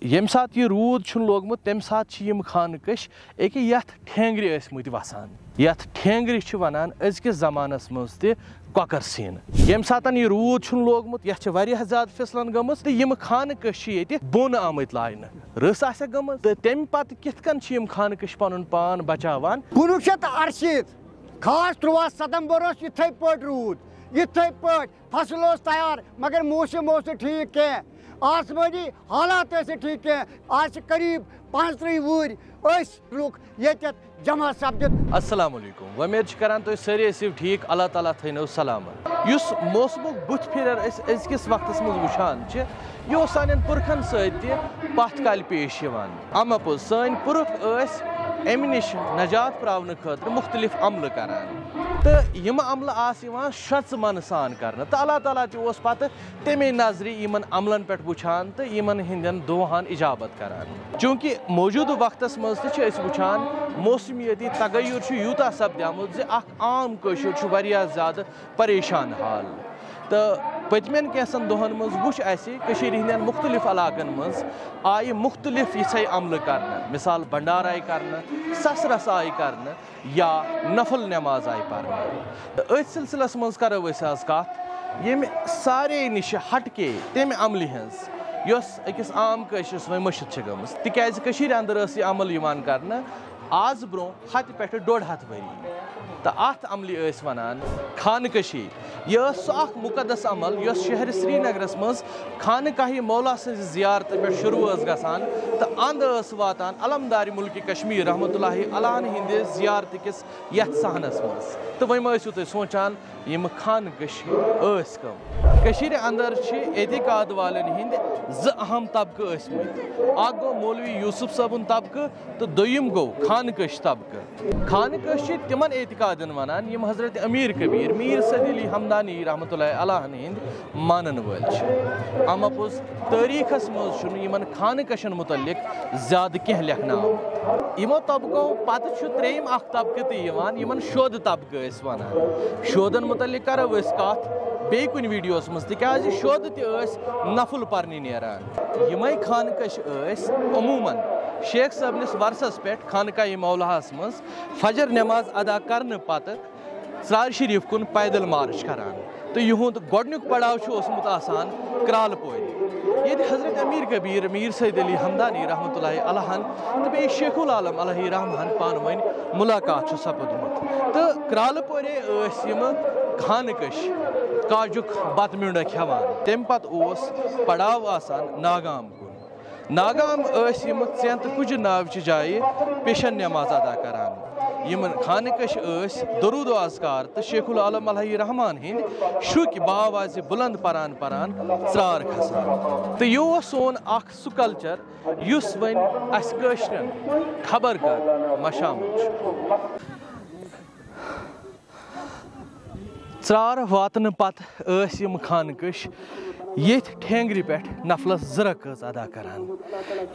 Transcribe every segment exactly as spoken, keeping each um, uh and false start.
ییٚمہِ ساتہٕ یہِ روٗد چھُنہٕ لوگمُت، تَمہِ ساتہٕ چھِ یِم خانہٕ کٔشۍ أکیاہ یَتھ ٹھینٛگرِ ٲسۍ مٕتۍ وَسان۔ یَتھ ٹھینٛگرِ چھِ وَنان أزکِس زمانَس منٛز تہِ کۄکَر سیٖن۔ ییٚمہِ ساتَن یہِ روٗد چھُنہٕ لوگمُت، یَتھ چھِ واریاہ زیادٕ فِصلَن گٔمٕژ تہٕ یِم خانہٕ کٔشۍ چھِ ییٚتہِ بۄن آمٕتۍ لاینہٕ۔ رٕژ آسٮ۪کھ گٔمٕژ تہٕ تَمہِ پَتہٕ کِتھ کٔنۍ چھِ یِم خانہٕ کٔشۍ پَنُن پان بَچاوان؟ کُنوُہ شیٚتھ تہٕ اَرشیٖتھ، خاص تُرٛواہ ستمبر اوس یِتھَے پٲٹھۍ روٗد، یِتھَے پٲٹھۍ۔ فصل اوس تیار، مگر موسم اوس نہٕ ٹھیٖک کینٛہہ، آسمٲنی حالات ٲسۍ نہٕ ٹھیٖک کینٛہہ۔ آز چھِ قریب پانٛژترٕٛہ وُہٕرۍ أسۍ لُکھ ییٚتٮ۪تھ جمع سپدِتھ۔ السلام علیکم، وۄمید چھِ کران تُہۍ سٲری ٲسِو ٹھیٖک، اللہ تعالیٰ تھٲینو سلامت۔ یُس موسمُک بُتھ پھِرن أسۍ أزکِس وقتس منٛز وٕچھان چھِ، یہِ اوس سانٮ۪ن پُرکھن سۭتۍ تہِ پتھ کالہِ پیش یِوان۔ اما پوٚز، سٲنۍ پُرکھ ٲسۍ امہِ نِش نجات پراونہٕ خٲطرٕ مُختٔلِف عملہٕ کران، تہٕ یِم عملہٕ آسہٕ یِوان شرٛژٕ منہٕ سان کرنہٕ، تہٕ اللہ تعالیٰ تہِ اوس پتہٕ تَمے نظرِ یِمن عملن پٮ۪ٹھ وٕچھان تہٕ یِمن ہٕنٛدٮ۪ن دُعاہن اجابت کران۔ چوٗنٛکہِ موجودٕ وقتس منٛز تہِ چھِ أسۍ وٕچھان، موسمیٲتی تغیر چھُ یوٗتاہ سپدیومُت زِ اکھ عام کٲشُر چھُ واریاہ زیادٕ پریشان حال۔ تہٕ پٔتمٮ۪ن کینٛژن دۄہن منٛز وٕچھ اَسہِ کٔشیٖرِ ہٕنٛدٮ۪ن مُختٔلِف علاقن منٛز آیہِ مُختٔلِف یِژھے عملہٕ کرنہٕ، مثال بنڈار آیہِ کرنہٕ، سسرس آیہِ کرنہٕ، یا نفل نماز آیہِ پرنہٕ۔ تہٕ أتھۍ سلسلس منٛز کرو أسۍ آز کتھ ییٚمہِ سارے نِشہِ ہٹکے تمہِ عملہِ ہٕنٛز، یۄس أکِس عام کٲشرِس وۄنۍ مٔشِتھ چھِ گٔمٕژ، تِکیازِ کٔشیٖرِ اندر ٲس یہِ عمل یِوان کرنہٕ آز برونٛہہ ہتہِ پٮ۪ٹھٕ ڈۄڈ ہتھ ؤری۔ تہٕ اتھ عملہِ ٲسۍ ونان خانہٕ کشی۔ یہِ ٲس سۄ اکھ مُقدس عمل، یۄس شہرِ سرینگرس منٛز خانقاہِ مولا سٕنٛزِ زیارتہٕ پٮ۪ٹھ شروع ٲس گژھان تہٕ اند ٲس واتان علمدارِ مُلکِ کشمیر رحمتہ اللہ علیہ ہٕنٛدِ زیارتہٕ کِس یتھ صحنس منٛز۔ تہٕ وۄنۍ ما ٲسِو تُہۍ سونٛچان، یِم خانقش ٲسۍ کم؟ کٔشیٖرِ اندر چھِ اعتقاد والٮ۪ن ہٕنٛدۍ زٕ اہم طبقہٕ ٲسۍ مٕتۍ۔ اکھ گوٚو مولوی یوسف صٲبُن طبقہٕ تہٕ دوٚیِم گوٚو خانقش طبقہٕ۔ خانقش چھِ تِمن اعتقادن ونان، یِم حضرت امیر کبیر، میر سید علی ہمدانی رحمتہ اللہ علیہ ہٕنٛدۍ مانن وٲلۍ چھِ۔ اما پوٚز، تٲریخس منٛز چھُنہٕ یِمن خانقشن متعلق زیادٕ کینٛہہ لیکھنہٕ آمُت۔ یِمو طبقو پتہٕ چھُ ترٛیٚیِم اکھ طبقہٕ تہِ یِوان، یِمن شودٕ طبقہٕ ٲسۍ ونان۔ شودن متعلق کرو أسۍ کتھ بیٚیہِ کُنہِ ویڈیوس منٛز، تِکیازِ شودٕ تہِ ٲسۍ نفل پرنہِ نیران۔ یِمے خانقش ٲسۍ عموماً شیخ صٲبنِس ورثس پٮ۪ٹھ خانقاہ مولاہس منٛز فجر نماز ادا کرنہٕ پتہٕ ژرارِ شریف کُن پیدل مارچ کران، تہٕ یِہُنٛد گۄڈٕنیُک پڑاو چھُ اوسمُت آسان کرالہٕ پورِ، ییٚتہِ حضرت امیر کبیر، میر سید علی ہمدانی رحمتہ اللہ علیہ ہن تہٕ بیٚیہِ شیخ العالم علیہ رحمہ ہن پانہٕ ؤنۍ ملاقات چھُ سپُدمُت۔ تہٕ کرالہٕ پورے ٲسۍ یِم خانقش کاجُک بتہٕ میوٚنڈا کھٮ۪وان۔ تَمہِ پتہٕ اوس پڑاو آسان ناگام کُن۔ ناگام ٲسۍ یِم ژینتہٕ کُجہِ ناوچہِ جایہِ پیشن نماز ادا کران۔ یِمن خانقش ٲسۍ درود و اذکار تہٕ شیخ العالم علیہ رحمان ہٕنٛدۍ شرُکۍ باوازِ بلند پران پران ژرار کھسان۔ تہٕ یہِ اوس سون اکھ سُہ culture یُس وۄنۍ اسہِ کٲشرٮ۪ن خبر کر مشامُت چھُ۔ ژرار واتنہٕ پتہٕ ٲسۍ یِم خانقش ییٚتھۍ ٹھینگرِ پٮ۪ٹھ نفلس زٕ رکٲژ ادا کران۔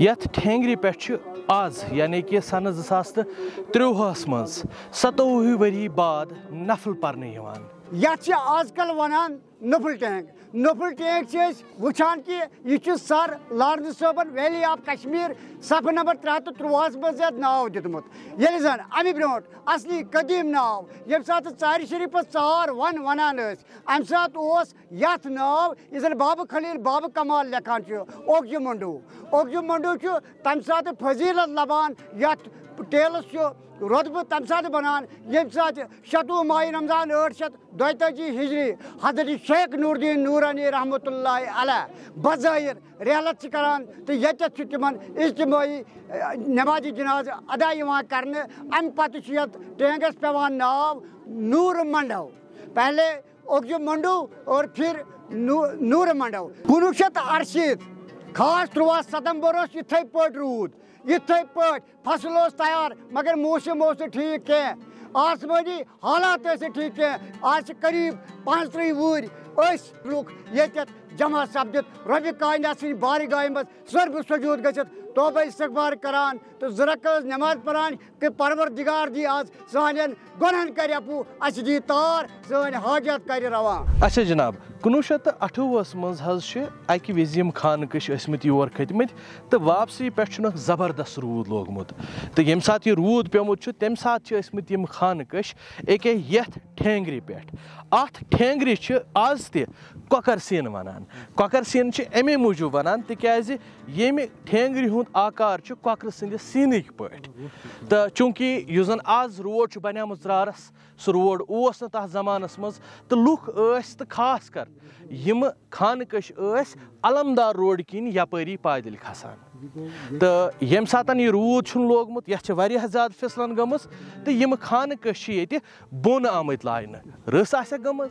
یتھ ٹھینگرِ پٮ۪ٹھ چھُ آز، یعنی کہِ سنہٕ زٕ ساس تہٕ ترٛۆہس منٛز، ستووُہ ؤری بعد نفل پرنہٕ یِوان۔ یتھ چھِ آز کل ونان نفل ٹینگ۔ نفل ٹینگ چھِ أسۍ وٕچھان کہِ یہِ چھُ سر لارنس صٲبن Valley of Kashmir صفحہٕ نمبر ترٛےٚ ہتھ تہٕ ترٛۆہس منٛز یتھ ناو دیُتمُت۔ ییٚلہِ زن امہِ برونٛٹھ اصلی قدیٖم ناو، ییٚمہِ ساتہٕ ژارِ شریفس ژار ون ونان ٲسۍ، امہِ ساتہٕ اوس یتھ ناو، یُس زن بابہٕ خلیل بابہٕ کمال لیکھان چھُ، اوگجہِ منڈو۔ اوگجہِ منڈو چھُ تمہِ ساتہٕ فضیلت لبان، یتھ ٹیلس چھُ رۄتبہٕ تمہِ ساتہٕ بنان، ییٚمہِ ساتہٕ شتوُہ ماہِ رمضان ٲٹھ شیٚتھ دۄیتٲجی ہجری حضرت شیخ نور الدین نورانی رحمتہ اللہ علیہ بظاہر رحلت چھِ کران تہٕ ییٚتٮ۪تھ چھُ تِمن اجتمٲعی، ا، نمازِ جنازٕ ادا یِوان کرنہٕ۔ امہِ پتہٕ چھُ یتھ ٹینگس پٮ۪وان ناو نور منڈو۔ پہلے اوگجہِ منڈو اور پھر نو-، نور منڈو۔ کُنوُہ شیٚتھ تہٕ اَرشیٖتھ، خاص تُرٛواہ ستمبر اوس یِتھَے پٲٹھۍ روٗد، یِتھَے پٲٹھۍ فصل اوس تیار، مگر موسم اوس نہٕ ٹھیٖک کینٛہہ، آسمٲنی حالات ٲسۍ نہٕ ٹھیٖک کینٛہہ۔ آز چھِ قریٖب پانٛژترٕٛہ وُہٕرۍ أسۍ لُکھ ییٚتٮ۪تھ جمع سپدِتھ رۄبِ کائنات سٕنٛدِ بارگاہہِ منٛز ضرب سجود گٔژھِتھ توبہ استغفار کران تہٕ زٕ رکعت نماز پران کہ پروردگار دی آز سانٮ۪ن گۄنہن کرِ عفو، اسہِ دی تار، سٲنۍ حاجت کرِ روا۔ اچھا جناب، کُنوُہ شیٚتھ تہٕ اَٹھووُہس منٛز حظ چھِ اکہِ وِزِ یِم خانقش ٲسمٕتۍ یور کھٔتمٕتۍ تہٕ واپسی پٮ۪ٹھ چھُنکھ زبردست روٗد لوگمُت۔ تہٕ ییٚمہِ ساتہٕ یہِ روٗد پیومُت چھُ، تمہِ ساتہٕ چھِ ٲسمٕتۍ یِم خانقش أکے یتھ ٹھینگرِ پٮ۪ٹھ۔ اتھ ٹھینگرِ چھِ آز تہِ کۄکر سیٖن ونان۔ کۄکر سیٖن چھِ امے موٗجوٗب ونان تِکیازِ ییٚمہِ ٹھینگرِ ہُنٛد آکار چھُ کۄکرٕ سٕنٛدِ سیٖنٕکۍ پٲٹھۍ۔ تہٕ چوٗنٛکہِ یُس زن آز روڈ چھُ بنیومُت ژرارس، سُہ روڈ اوس نہٕ تتھ زمانس منٛز، تہٕ لُکھ ٲسۍ، تہٕ خاص کر یِم خانقش ٲسۍ، علمدار روڈ کِنۍ یپٲری پایدٔلۍ کھسان۔ تہٕ ییٚمہِ ساتہٕ یہِ روٗد چھُنہٕ لوگمُت، یتھ چھِ واریاہ زیادٕ پھسلن گٔمٕژ، تہٕ یِم خانقش چھِ ییٚتہِ بۄن آمٕتۍ لاینہٕ۔ رٕژ آسٮ۪کھ گٔمٕژ۔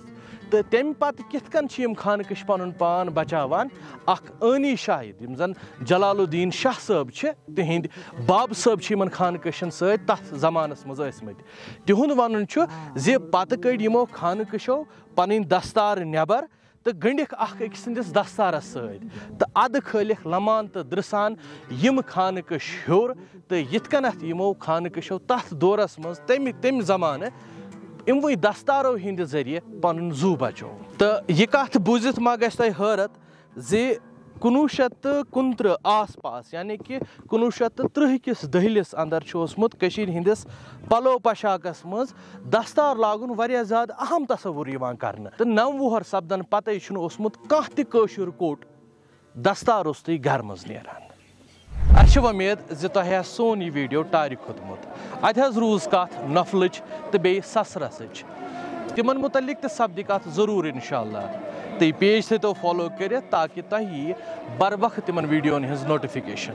تہٕ تمہِ پتہٕ کِتھ کٔنۍ چھِ یِم خانقش پنُن پان بچاوان؟ اکھ عٲنی شاہد، یِم زن جلال الدین شاہ صٲب چھِ، تِہنٛدۍ باب صٲب چھِ یِمن خانقشن سۭتۍ تتھ زمانس منٛز ٲسمٕتۍ۔ تِہُنٛد ونُن چھُ زِ پتہٕ کٔڑۍ یِمو خانقشو پنٕنۍ دستار نٮ۪بر تہٕ گٔنڈِکھ اکھ أکۍ سٕنٛدِس دستارس سۭتۍ، تہٕ ادٕ کھٲلِکھ لمان تہٕ درسان یِم خانقش ہیوٚر۔ تہٕ یِتھ کٔنٮ۪تھ یِمو خانقشو تتھ دورس منٛز تمہِ تمہِ زمانہٕ یِموٕے دستارو ہٕنٛدِ ذٔریعہٕ پنُن زُو بچوو۔ تہٕ یہِ کتھ بوٗزِتھ ما گژھِ تۄہہِ حٲرت زِ کُنوُہ شیٚتھ تہٕ کُنترٕہ آس پاس، یعنی کہِ کُنوُہ شیٚتھ تہٕ ترٕٛہ کِس دٔہلِس اندر چھُ اوسمُت کٔشیٖرِ ہٕنٛدِس پلو پۄشاکس منٛز دستار لاگُن واریاہ زیادٕ اہم تصور یِوان کرنہٕ، تہٕ نَو وُہر سپدن پتے چھُنہٕ اوسمُت کانٛہہ تہِ کٲشُر کوٹ دستار روٚستُے گرٕ منٛز نیران۔ اسہِ چھِ وۄمید زِ تۄہہِ آسہِ سون یہِ ویڈیو ٹارِ کھوٚتمُت۔ اتہِ حظ روٗز کتھ نۄفلٕچ تہٕ بیٚیہِ سسرسٕچ۔ تِمن متعلق تہِ سپدِ کتھ ضروٗر انشاءاللہ۔ تہٕ یہِ پیج تھٲیتو فالو کٔرِتھ تاکہِ تۄہہِ ییہِ بر وقت تِمن ویڈیون ہٕنٛز نوٹیفکیشن۔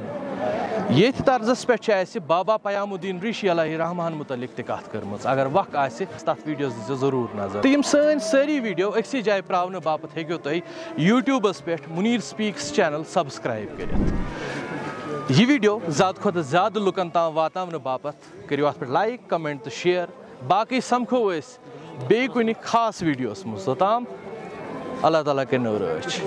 ییٚتھۍ طرزس پٮ۪ٹھ چھِ اسہِ بابا پیام الدین ریشی علیہ رحمان متعلق تہِ کتھ کٔرمٕژ۔ اگر وق آسہِ، تتھ ویڈیوس دِیٖزیو ضروٗر نظر۔ تہٕ یِم سٲنۍ سٲری ویڈیو أکسٕے جایہِ پراونہٕ باپتھ ہیٚکِو تُہۍ YouTube پٮ۪ٹھ منیٖر سپیکس چینل سبسکرائب کٔرِتھ۔ یہِ ویڈیو زیادٕ کھۄتہٕ زیادٕ لُکن تام واتناونہٕ باپتھ کٔرِو اتھ پٮ۪ٹھ لائک، کمنٹ تہٕ شیئر۔ باقٕے سمکھو أسۍ بیٚیہِ کُنہِ خاص ویڈیوس منٛز۔ توٚتام اللہ تعالیٰ کٔرِنو رٲچھ۔